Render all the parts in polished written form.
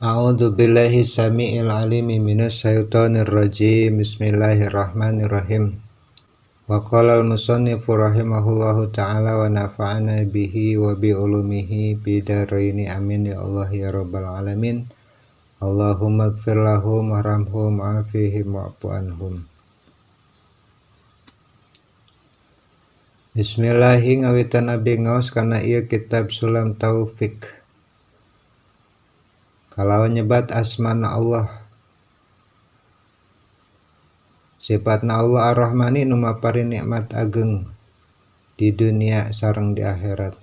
A'udzu billahi samiil alimi minasy syaithanir rajim. Bismillahirrahmanirrahim. Wa qala al-musannifu rahimahullahu ta'ala wa nafa'ana bihi wa bi ulumihi bidaraini, amin ya Allah ya rabbal alamin. Allahumma ighfir lahum warhamhum wa'afihim wa'fu anhum. Bismillahi, ngawitan abdi ngaos kana ieu kitab Sulam Taufik kalawan nyebat asmana Allah. Sifatna Allah Ar-Rahmani, nu maparin nikmat ageng di dunia sareng di akhirat,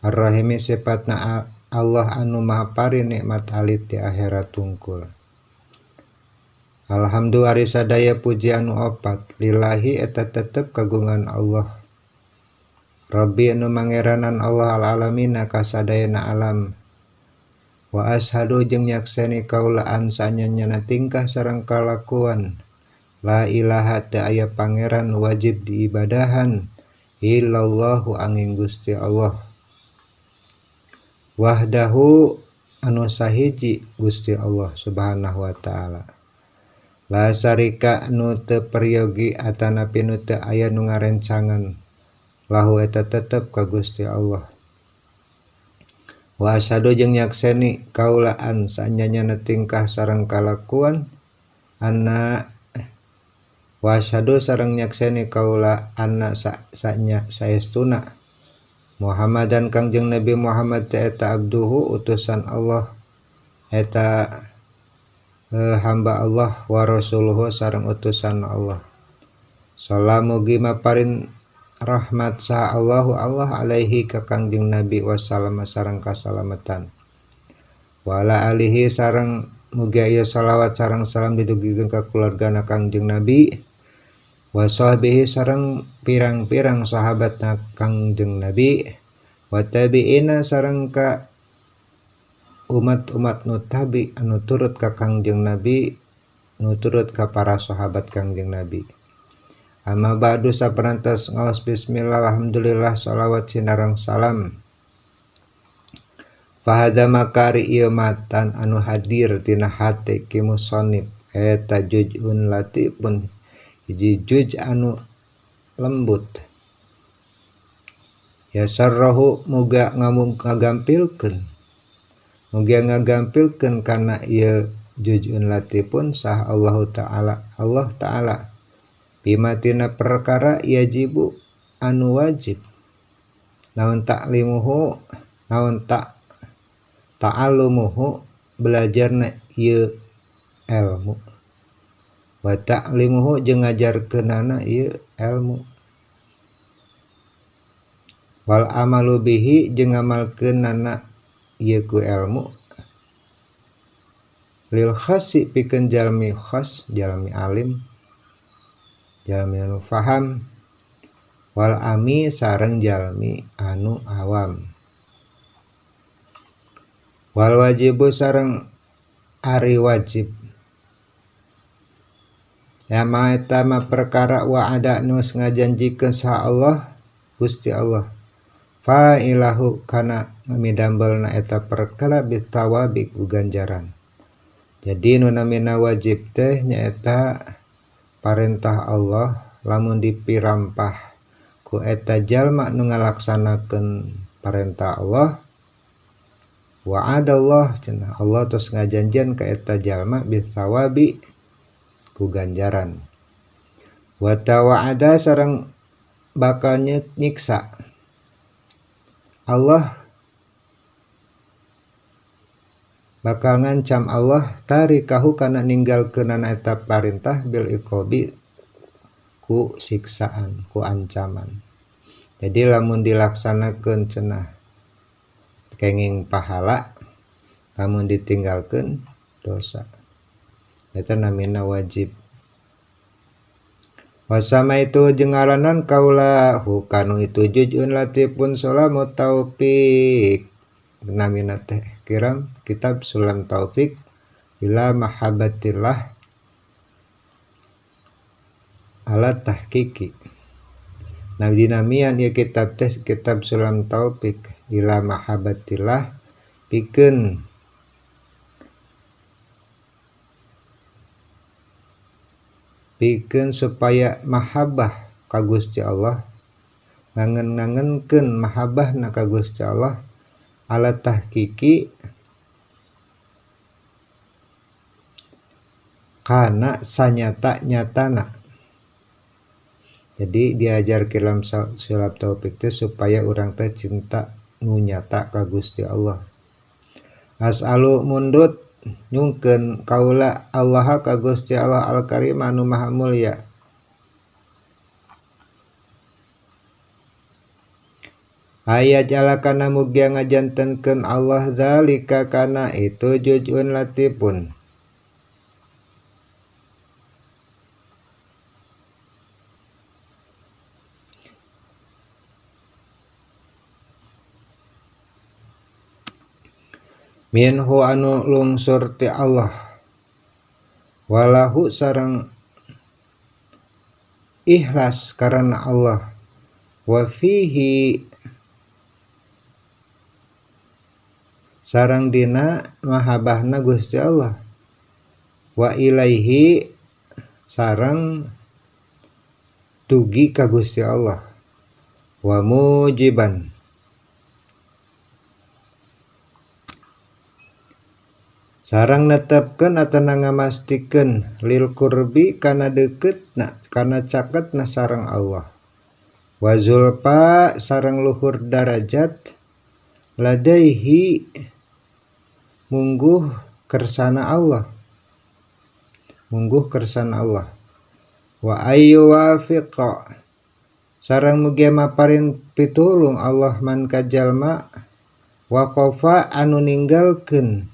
Ar-Rahimi, sifatna Allah anu maparin nikmat alit di akhirat tungkul. Alhamdulillah, ari sadaya puji anu opat, lillahi, eta tetep kagungan Allah, Rabbi, anu mangeranan Allah, al-alamina, kasadayana alam. Wa asyhadu, jeung nyakseni kaula, an, sanyana tingkah sareng kalakuan, la ilaha, teu aya pangeran wajib diibadahan, illallahu, angin Gusti Allah, wahdahu, anu sahiji Gusti Allah Subhanahu wa taala, la syarika, nu teu peryogi atanapi nu teu aya nu ngarencangan, lahu, eta tetep ka Gusti Allah. Wa asyhadu, jeung nyakseni kaula, an, sanyana tingkah sareng kalakuan, anna, wa asyhadu, sareng nyakseni kaula, anna, sa sanya saestuna, Muhammadan, Kangjeng Nabi Muhammad teh eta, abduhu, utusan Allah, eta hamba Allah, wa rasuluhu, sareng utusan Allah. Sholla, mugi maparin rahmat saha Allahu Allah, alaihi, ka Kangjeng Nabi, wasallam, sareng kasalamatan, wa ala alihi, sareng mugi aya shalawat sareng salam didugikeun ka keluargana Kangjeng Nabi, wa sahbihi, sareng pirang-pirang sahabatna Kangjeng Nabi, wa tabi'ina, sareng ka umat-umat nu tabi, anu turut ka Kangjeng Nabi, nu turut ka para sahabat Kangjeng Nabi. Amma ba'du, saparantos ngaos, bismillah, alhamdulillah, sholawat sinareng salam. Fahadza, maka ari ieu matan anu hadir tina hate ki musannif eta, juz'un latifun, hiji juz anu lembut, yasarrahu, muga ngagampilkeun, muga ngagampilkeun kana ieu juz'un latifun saha Allahu ta'ala, Allah ta'ala, bima, tina perkara, yajibu, anu wajib naon, taklimuhu, naon tak ta'allumuhu, belajarna ieu ilmu, wa ta'limuhu, jeung ngajarkeunana ieu ilmu, wal amalu bihi, jeung ngamalkeunana ieu ku ilmu, lil khasi, pikeun jalmi khas, jalmi alim, jalmi anu faham, wal ami, sareng jalmi anu awam, wal wajibu, sareng ari wajib, ya ma, eta mah perkara, wa'ada, nu ngajanjikeun saha Allah, Gusti Allah, fa'ilahu, kana midambelna eta perkara, bitsawabi, ku ganjaran. Jadi nu namina wajib teh nyaeta parentah Allah, lamun dipirampah ku eta jalma nu ngalaksanakeun parentah Allah, wa'adallah, cenah Allah tos ngajanjian ka eta jalma, bitsawabi, ku ganjaran, wa tawa'ada, sareng bakal nyiksa Allah, bakal ngancam Allah, tarikahu, kana ninggalkeunana eta parintah, bil iqabi, ku siksaan, ku ancaman. Jadi lamun dilaksanakeun cenah kenging pahala, lamun ditinggalkeun dosa. Eta namina wajib. Wasama itu, jeung ngaranan kaula, hu, kanu itu juz'un latifun sulamu taufik, namina teh kiram kitab Sulam Taufik ila mahabbatillah ala tahqiqi. Nah, dinamian ieu kitab teh kitab Sulam Taufik ila mahabbatillah pikeun Pikeun supaya mahabbah ka Gusti Allah, ngangen-ngangenkeun mahabbahna ka Gusti Allah ala tahqiqi kana sanyata-nyatana. Jadi diajar ke dalam sulap taufik teh supaya urang teh cinta nu nyata ka Gusti Allah. As'alu mundut nyungkeun kaula Allah ka Gusti Allah al-Karim anu maha mulia. Aya jala kana mugia ngajantenkeun Allah zalika kana itu juz'un latifun. Minhu anu lungsur ti Allah walahu sareng ikhlas karena Allah wa fihi sareng dina mahabbahna Gusti Allah wa ilaihi sareng dugi ka Gusti Allah wa mujiban sareng netepkeun atawa ngamastikeun lil qurbi kana deukeutna kana caketna sareng Allah wa zulfa sareng luhur darajat ladaihi mungguh kersana Allah mungguh kersana Allah wa ayyuwafiqa sareng mugia maparin pitulung Allah man ka jalma waqafa anu ninggalkeun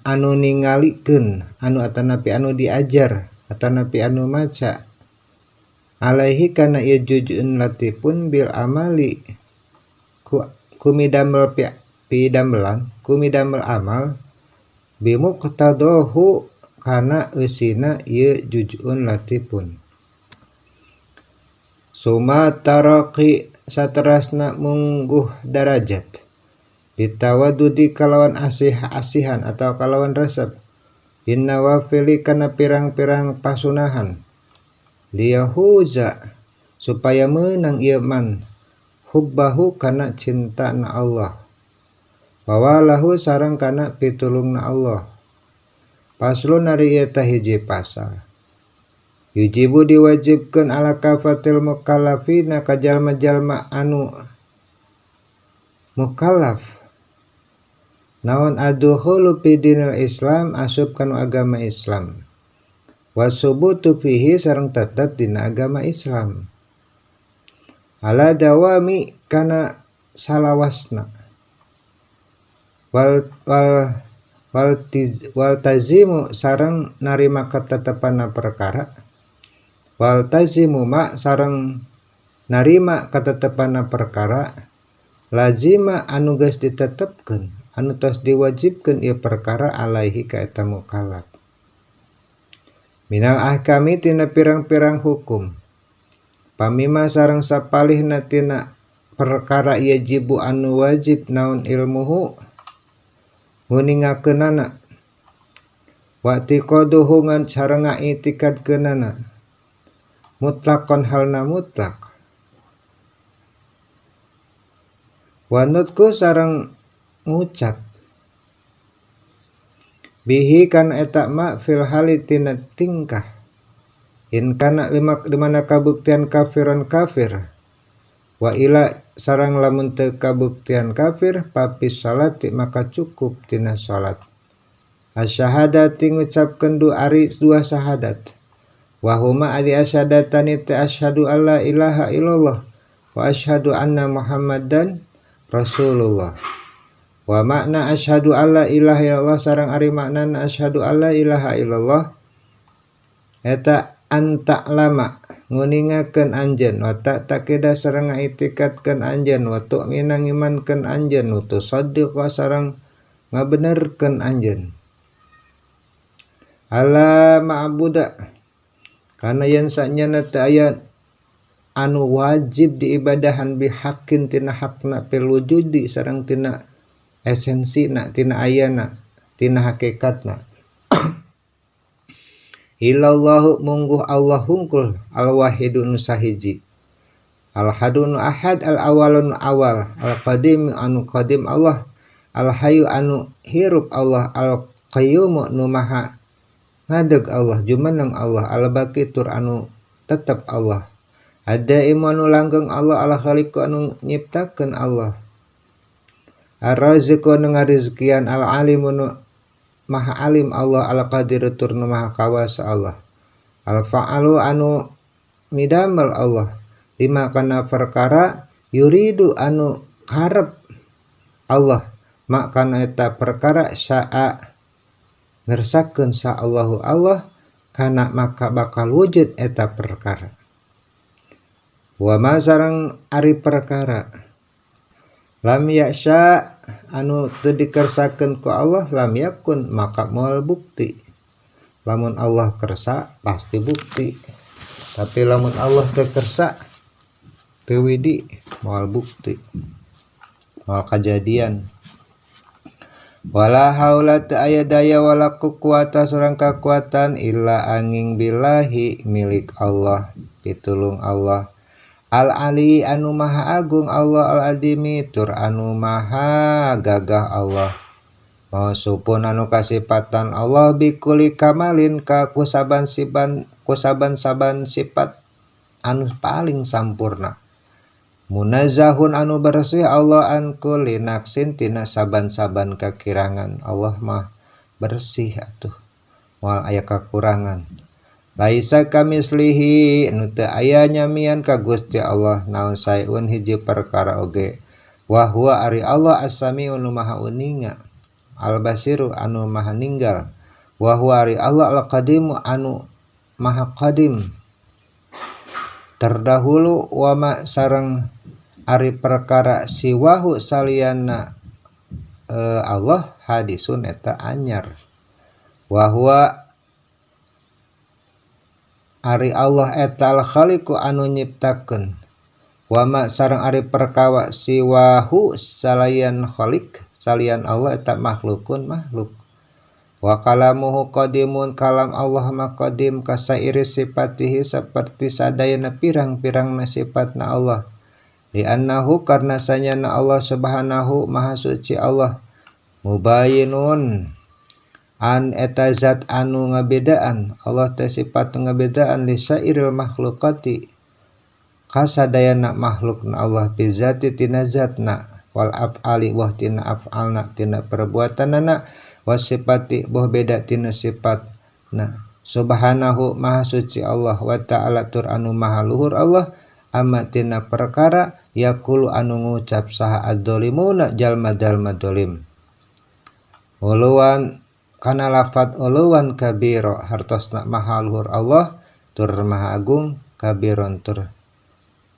anu ningalikeun anu atanapi anu diajar atanapi anu maca alaihi kana ieu juz'un latifun bil amali kumidamel pidamelan kumidamel amal bimuqtadahu kana eusina ieu juz'un latifun suma taraqi saterasna mungguh darajat bitawadudi kalawan asih-asihan atau kalawan resep binawafili kana pirang-pirang pasunahan liyahuza supaya menang ieu man hubbahu kana cinta na Allah wawalahu sareng kana pitulungna Allah. Paslon ari ieu teh hiji pasal yujibu diwajibkeun ala kafatil mukallafina ka jalma-jalma anu mukallaf naon adkhulu fi dinil Islam asup kanu agama Islam wasubutu fihi sareng tetep dina agama Islam ala dawami kana salawasna wal wal wal tiz, wal tazimu sareng narima ketetepanna perkara wal tazimu ma sareng narima ketetepanna perkara lazima anu geus ditetepkeun anu tos diwajibkeun ieu perkara alaihi ka eta mukallaf minal ahkami tina pirang-pirang hukum pamima sareng sapalihna tina perkara yajibu anu wajib naon ilmuhu nguningakeunana wa tiqaduhu ngan sareng ngaitikadkeunana mutlaqon halna mutlak wa nutku sareng ngucap bihi kana eta ma fil hali tina tingkah in kana lima dimana kabuktian kafiron kafir wa ila sareng lamun teu kabuktian kafir papi salati maka cukup tina salat asyhadati ngucapkeun du ari dua syahadat wa huma ari asyahadatani teh asyhadu alla ilaha illallah wa asyhadu anna muhammadan rasulullah wa makna asyhadu alla ilaha illallah sareng ari maknana asyhadu alla ilaha illallah eta anta lama nguningakeun anjeun wa ta'taqida sareng ngaitikadkeun anjeun wa tu'mina ngimankeun anjeun wa tusaddiqa sareng ngabenerkeun anjeun ala ma'buda kana yen sanyana teu aya anu wajib diibadahan bihaqqin tina hakna fil wujudi sareng tina esensina tina ayana tina hakikatna. Illallahu mungguh Allah hungkul al-wahidu nu sahiji al-hadu nu ahad al-awwalu nu awal al-qadim anu qadim Allah al-hayyu anu hirup Allah al-qayyum nu maha ngadeg Allah jumeneng Allah al-baqi tur anu tetep Allah ad-daimu anu langgeng Allah al-khaliqu anu nyiptakeun Allah ar-raziqu anu ngarizkian al-alimu nu maha alim Allah al-qadir tur nu maha kawasa Allah al-fa'alu anu midamel Allah lima kana perkara yuridu anu karep Allah makana eta perkara syaa ngersakeun sa Allahu Allah kana maka bakal wujud eta perkara wa ma sareng ari perkara lam yasya anu teu dikersakeun ku Allah lam yakun maka moal bukti. Lamun Allah kersa pasti bukti, tapi lamun Allah teu kersa teu widi moal bukti, moal kajadian. Wala haula teu aya daya wala kuwata sareng kakuatan illa angin billahi milik Allah pitulung Allah Al-Ali anu maha agung Allah al-adimi tur anu maha gagah Allah mausupun anu kasipatan Allah bikuli kamalin ka kusaban-saban sifat anu paling sampurna munazahun anu bersih Allah an kulli naqsin tina saban-saban kakirangan. Allah mah bersih atuh moal aya kakurangan. Laisa kamislihi nu teu aya nyamian ka Gusti Allah naon saeun hiji perkara oge wa huwa ari Allah as-sami'u nu maha uninga al-basiru anu maha ninggal wa huwa ari Allah al-qadimu anu maha qadim terdahulu wa ma sareng ari perkara siwahu saliana Allah hadisun eta anyar wa huwa ari Allah eta al-khaliqu anu nyiptakeun wa ma sareng ari perkawa siwahu salian khaliq salian Allah eta makhlukun makhluk wa kalamuhu qadimun kalam Allah ma qadim kasairi sifatihi seperti sadayana pirang-pirangna sifatna Allah li annahu karna sanyana Allah subhanahu maha suci Allah mubayinun an eta zat anu ngabedaan Allah teh sifat ngabedaan li sairil makhluqati kasadayana makhlukna Allah bizati tina zatna wal af'ali wah tina af'alna tina perbuatanana wasifati boh beda tina sifatna subhanahu maha suci Allah wa ta'ala tur anu maha luhur Allah amma tina perkara yaqulu anu ngucap saha adzalimuna jalma-jalma zalim uluwan kana lafat uluwan kabiro hartosna maha luhur Allah tur maha agung kabiron tur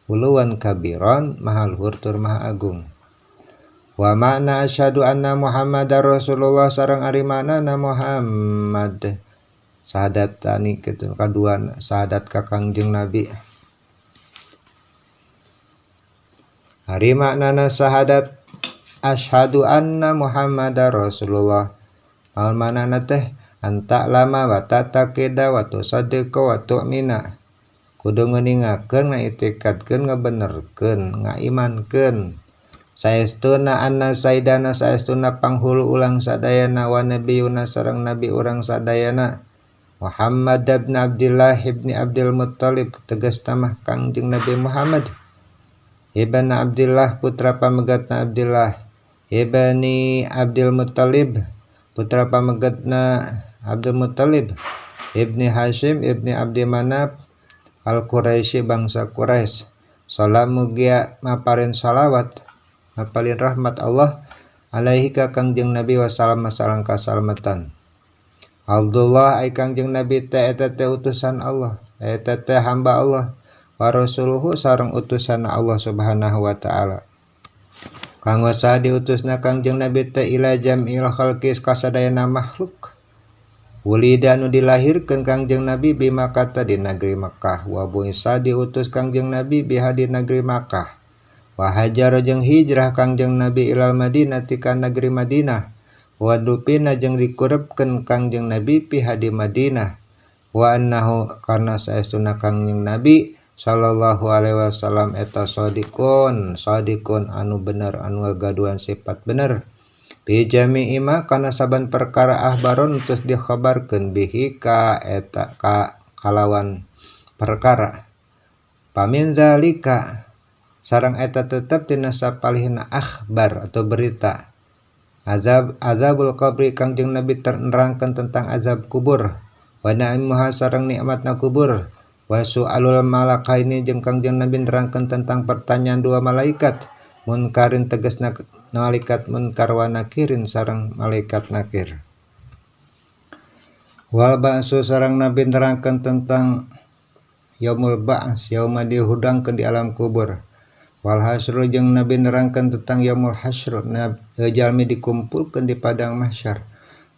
uluwan kabiron maha luhur tur maha agung. Wa makna asyhadu anna Muhammadar Rasulullah sareng ari maknana Muhammad sahadat tani kitu kadua sahadat ka Kangjeng Nabi ari maknana sahadat asyhadu anna Muhammadar Rasulullah naon maknana teh anta lama wa tataqida wa tusaddiqa wa tu'mina kudu ngeuningakeun ngaitikadkeun ngabenerkeun ngaimankeun saestuna anna saidana saestuna panghulu ulang sadayana wa nabiyuna sareng nabi urang sadayana Muhammad ibn Abdullah ibn Abdul Muttalib tegasna mah Kangjeng Nabi Muhammad ibn Abdullah putra pamegatna Abdullah ibni Abdul Muttalib putra pamegatna Abdul Muttalib ibni Hashim ibni Abdi Manaf al-Quraisy bangsa Quraisy salam mugia maparin salawat mapalin rahmat Allah alaihi ka Kangjeng Nabi wasallam sareng kasalamatan. Abdullah ai Kangjeng Nabi teh eta teh utusan Allah eta teh hamba Allah wa rasuluhu sareng utusan Allah subhanahu wa ta'ala. Kanggo saha diutusna Kangjeng Nabi teh ila jam'il khalqi kasadayana makhluk. Wulida anu dilahirkeun Kangjeng Nabi bi Makkah di negeri Makkah wa buisa diutus Kangjeng Nabi biha di negeri Makkah. Wa hajar jeung hijrah Kangjeng Nabi ilal Madinah ti ka negeri Madinah wa dupina jeung dikurebkeun Kangjeng Nabi piha di Madinah. Wa annahu karna saestuna Kangjeng Nabi sallallahu alaihi wasallam eta sadiqun sadiqun anu bener anu gagaduhan sifat bener bi jami'i ma kana saban perkara ahbaron terus dikhabarkeun bihi ka eta ka kalawan perkara pamin zalika sareng eta tetep dina sapalihna akhbar atau berita azab azabul qabri Kangjeng Nabi nerangkeun tentang azab kubur wa na'imuha sareng nikmatna kubur wa su'alul malakaini jeung Kangjeng Nabi nerangkeun tentang pertanyaan dua malaikat munkarin tegasna malaikat munkar wa nakirin sareng malaikat nakir wal ba'su sareng Nabi nerangkeun tentang yaumul ba'ts yauma dihudangkeun di alam kubur wal hasyr jeung Nabi nerangkeun tentang yaumul hasyr jalmi dikumpulkeun di padang mahsyar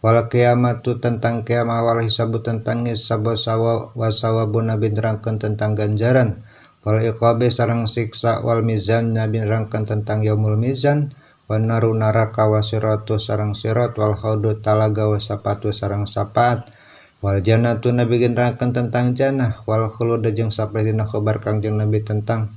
wal kiamatu tentang kiamat wal hisabu tentang hisab wasawabu Nabi nerangkeun tentang ganjaran wal iqabi sareng siksa wal mizan Nabi nerangkeun tentang yaumul mizan wan naru neraka wasiratu sareng sirat wal haudu talaga wasapatu sareng sapaat wal jannatu Nabi nerangkeun tentang jannah wal khulud jeung sapalihna khabar Kangjeng Nabi tentang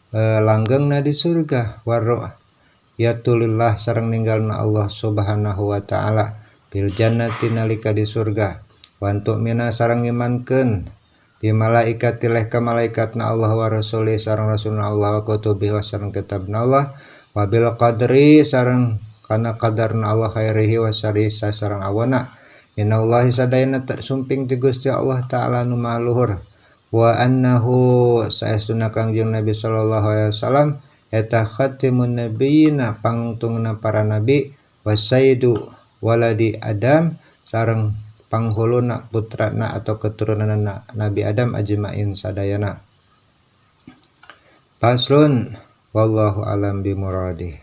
langgengna di surga warru'yatulillah sareng ninggalna Allah Subhanahu wa taala bil jannati nalika di surga wa antu'mina sareng ngimankeun bi malaikati leh ka malaikatna Allah wa rasuli sareng rasulna Allah wa kutubihi wa sareng kitabna Allah wa bil qadri sareng kana qadarna Allah khairihi wa syarrihi sareng awana minallahi sadayana sumping ti Gusti Allah taala nu maha luhur wa annahu saestuna Kangjeng Nabi sallallahu alaihi wasallam eta khatimun nabiyina pangtungna para nabi wa sayyidu waladi Adam sareng panghuluna putrana atau keturunanna Nabi Adam ajmain sadayana. Faslun wallahu alam bi muradih.